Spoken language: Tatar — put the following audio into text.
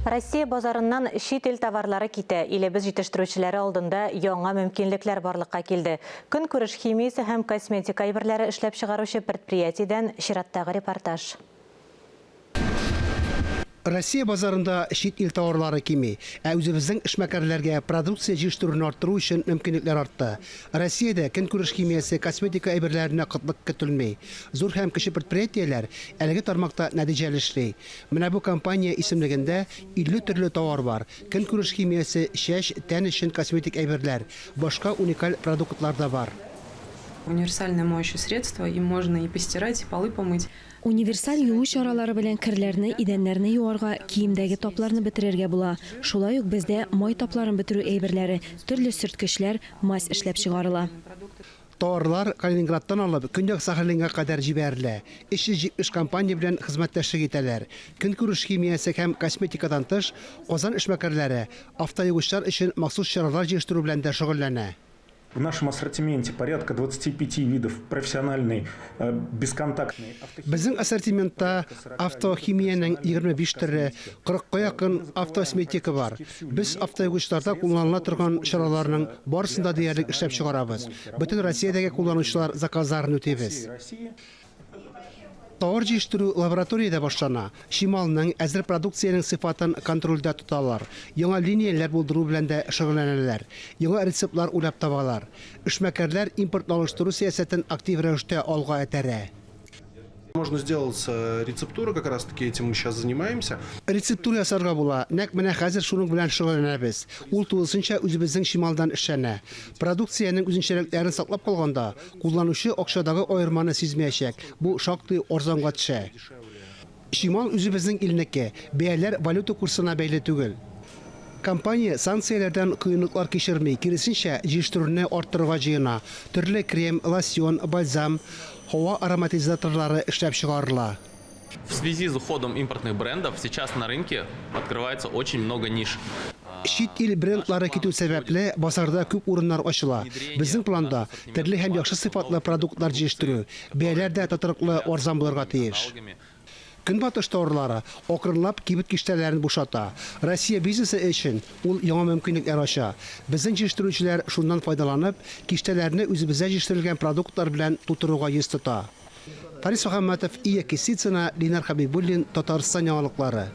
Россия базарыннан чит ил товарлары китә, илебез җитештерүчеләре алдында яңа мөмкинлекләр барлыкка килде. Көнкүреш химиясе һәм косметика әйберләре эшләп чыгаручы предприятиедән чираттагы репортаж. Россия базарында чит ил товарлары кими, ә үзебезнең эшмәкәрләргә продукция җитештерүне арттыру өчен мөмкинлекләр артты. Россиядә көнкүреш химиясе, косметика әйберләренә кытлык көтелми. Зур һәм кече предприятиеләр әлеге тармакта нәтиҗәле эшли. Менә бу компания исемлегендә 50 төрле товар бар, көнкүреш химиясе, чәч, тән өчен косметик әйберләр, башка уникаль продуктлар да бар. Универсальное моющее средство, им можно и постирать, и полы помыть. Универсаль юу чаралары белән керләрне, идәннәрне юарга, киемдәге тапларны бетерергә була. Шулай ук бездә май тапларын бетерү әйберләре, төрле сөрткечләр, мазь эшләп чыгарыла. Товарлар Калининградтан алып Көньяк Сахалинга кадәр җибәрелә. 370 компания белән хезмәттәшлек итәләр. Көнкүреш химиясе һәм косметикадан тыш, Казан эшмәкәрләре автоюгычлар өчен махсус чаралар җыештыру белән дә шөгыльләнә. В нашем ассортименте порядка 25 видов профессиональной бесконтактной автохимии. Безнең ассортиментта автохимиянең 25 төре, 40 ка якын автосметика бар. Без автоюгычларда кулланыла торган чараларның барысын да диярлек эшләп чыгарабыз. Бөтен Россиядәге кулланучылар заказларын үтибез. Товар җитештерү лабораториядә башлана. Чималның, әзер продукциянең сыйфатын контрольдә тоталар. Яңа линияләр булдыру белән дә шөгыльләнәләр. Яңа рецептлар уйлап табалар. Эшмәкәрләр импортны алыштыру сәясәтен актив рәвештә алга этәрә. Можно сделать рецептуру, как раз таки этим мы сейчас занимаемся. Рецептура ясарга була, нәкъ менә хәзер шуның белән шөгыльләнәбез. Ул тулысынча үзебезнең чималдан эшләнә. Продукциянең үзенчәлекләрен саклап калганда, кулланучы акчадагы аерманы сизмәячәк, бу шактый арзанга төшә. Чимал үзебезнең илнеке, бәяләр валюта курсына бәйле түгел. Компания санкцияләрдән кыенлыклар кичерми, киресенчә, җитештерүне арттырырга җыена. Төрле крем, лосьон, бальзам, һава ароматизаторлары эшләп чыгарыла. В связи с уходом импортных брендов сейчас на рынке открывается очень много ниш. Чит ил брендлары китү сәбәпле, базарда күп урыннар ачыла. Безнең планда, төрле һәм яхшы сыйфатлы продуктлар җитештерү. Бәяләр дә тотрыклы, арзан булырга тиеш. Көнбатыш товарлары акрынлап кибет киштәләрен бушата. Россия бизнесы өчен ул яңа мөмкинлекләр ача. Безнең җитештерүчеләр шуннан файдаланып, киштәләрне үзебездә җитештерелгән продуктлар белән тутыруга йөз тота. Фарис Мөхәммәтов, Ия Кисицына, Ленар Хәбибуллин, Татарстан яңалыклары.